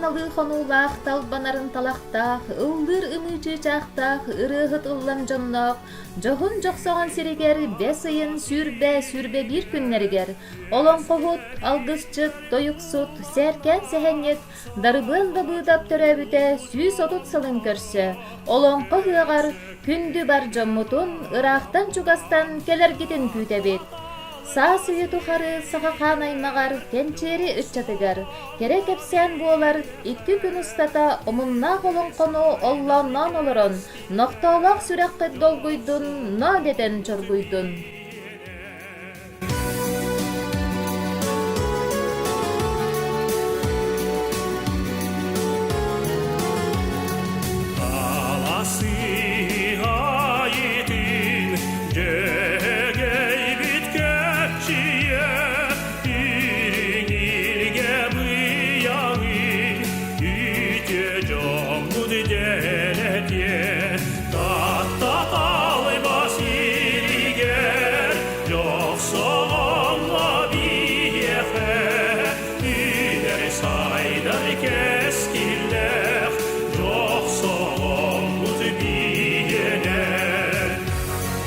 талыы хонуулаах, талбанарын талахтаах, ыллыыр ымыы чыычаахтаах, ырыаһыт ыллам дьонноох, дьоһун дьохсоҕон сиригэр бэс ыйын 21 күннэригэр олоҥхоһут, алгысчыт, тойуксут, сээркээн сэһэнньит Дарыбыан Дабыыдап төрөөбүтэ 130 сылын көрсө Олоҥхо ыһыаҕар күндү бар дьоммутун ыраахтан-чугастан кэлэргитин күүтэбит. Саас үйэ тухары саха хаан аймаҕар кэнчээри ыччатыгар кэрэ кэпсээн буолар икки күн устата омуннаах олоҥхону оллоонноон олорон нохтоолоох сүрэххит долгуйдун, ноо дэтэн чоргуйдун.